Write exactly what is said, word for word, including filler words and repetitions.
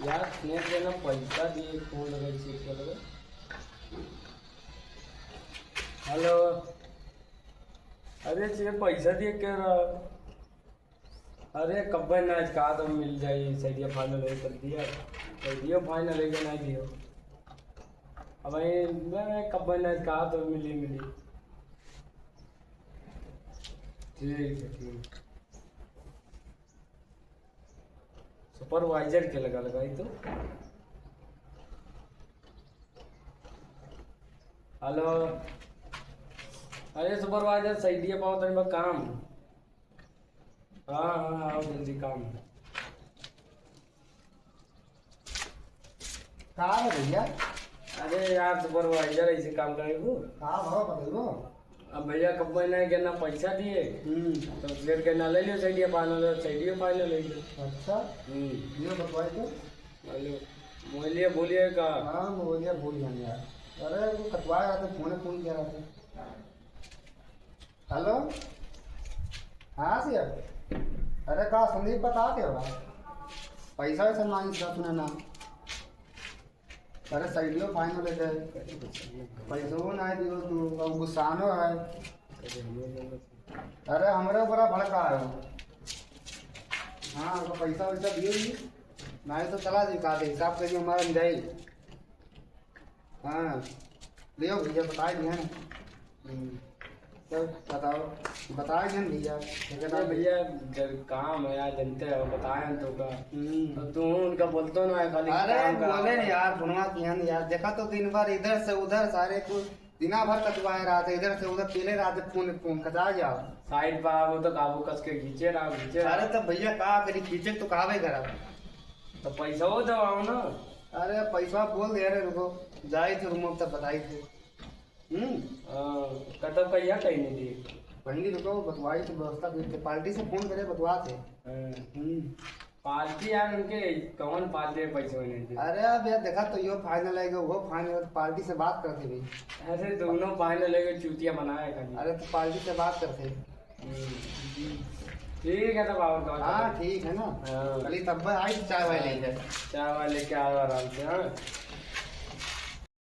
यार, नेट के ना पैसा दिए, फोन लगाई, चेक कर लो। हेलो, अरे, ये पैसा दिए कह रहा? अरे, कब्बे ना, आज का तो मिल जाई, सैडिया फाइनल हो कर दिया, सैडियो फाइनल हो गया, ना दियो। अब ये, मैं कब्बे ना, आज का तो मिली, मिली। ठीक है, ठीक। सुपरवाइजर के लगा लगाई तो। हेलो, अरे सुपरवाइजर, सैडिया पाओ, तनी बा काम। हाँ, हाँ, आओ जल्दी काम। का है भैया? अरे यार सुपरवाइजर, ऐसे काम करे को? का भाव बतलबो? अब भैया कब महीना के ना पैसा दिए, हम्म। तो फिर के ना ले लियो सैडिया फाइनल, सैडियो फाइनल ले लियो। अच्छा। हम्म। ये बतवाई तो। हेलो, मोहलिया बोलिए का? हाँ, मोहलिया बोल रहे हैं यार। अरे वो कटवा रहा था, फोन, फोन किया रहा था। हेलो, हाँ सर। अरे का संदीप, बता के हो? पैसा वैसा मांग रहा तूने ना। अरे सैडियो फाइनल है, पैसो ना दियो तू, अब गुस्सानो है। अरे हमरे ऊपर भड़का है। हाँ, तो पैसा वैसा दियो ही, नहीं तो चला जी, का दे हिसाब से जो हमारा जाए। हाँ, लियो भैया, बताए दिया ना। हम्म। तो बताओ, बताए दिया ना भैया, ठीक है ना? अरे भैया, जब काम है यार, जानते हो, बताए हम तो का। हम्म। तो तू उनका बोलतो ना है, खाली अरे काम का। बोले नहीं यार, फोनवा किया ना यार, देखा तो दिन भर इधर से उधर सारे को दिना भर कटवाए रहा था, इधर से उधर पेले रहा था, फोन, फोन कटा गया। साइड पर आओ तो काबू कस के खींचे रहा, खींचे रहा। अरे तो भैया का करी, खींचे तो कहावे करा। तो पैसा वो दबाओ ना। अरे पैसा बोल दे रहे, रुको, जाए थे रूम तब बताई थे। हम्म। हाँ, कतब का यह कहीं नहीं दिए। कहीं रुको, बतवाई तो व्यवस्था फिर थे, पार्टी से फोन करे, बतवा थे। हाँ। हम्म। पार्टी यार, उनके कौन पार्टी में पैसे होने थे? अरे अब यार, देखा तो यो फाइनल है, वो फाइनल, पार्टी से बात करते भाई। अरे दोनों फाइनल है, चूतिया बनाए खाली। अरे तो पार्टी से बात करते। हम्म। ठीक है, तब आओ, तो हाँ, ठीक है ना? हाँ। कल ही तब आई, चाय वाय लेके। चाय वाय लेके आओ आराम से, हाँ।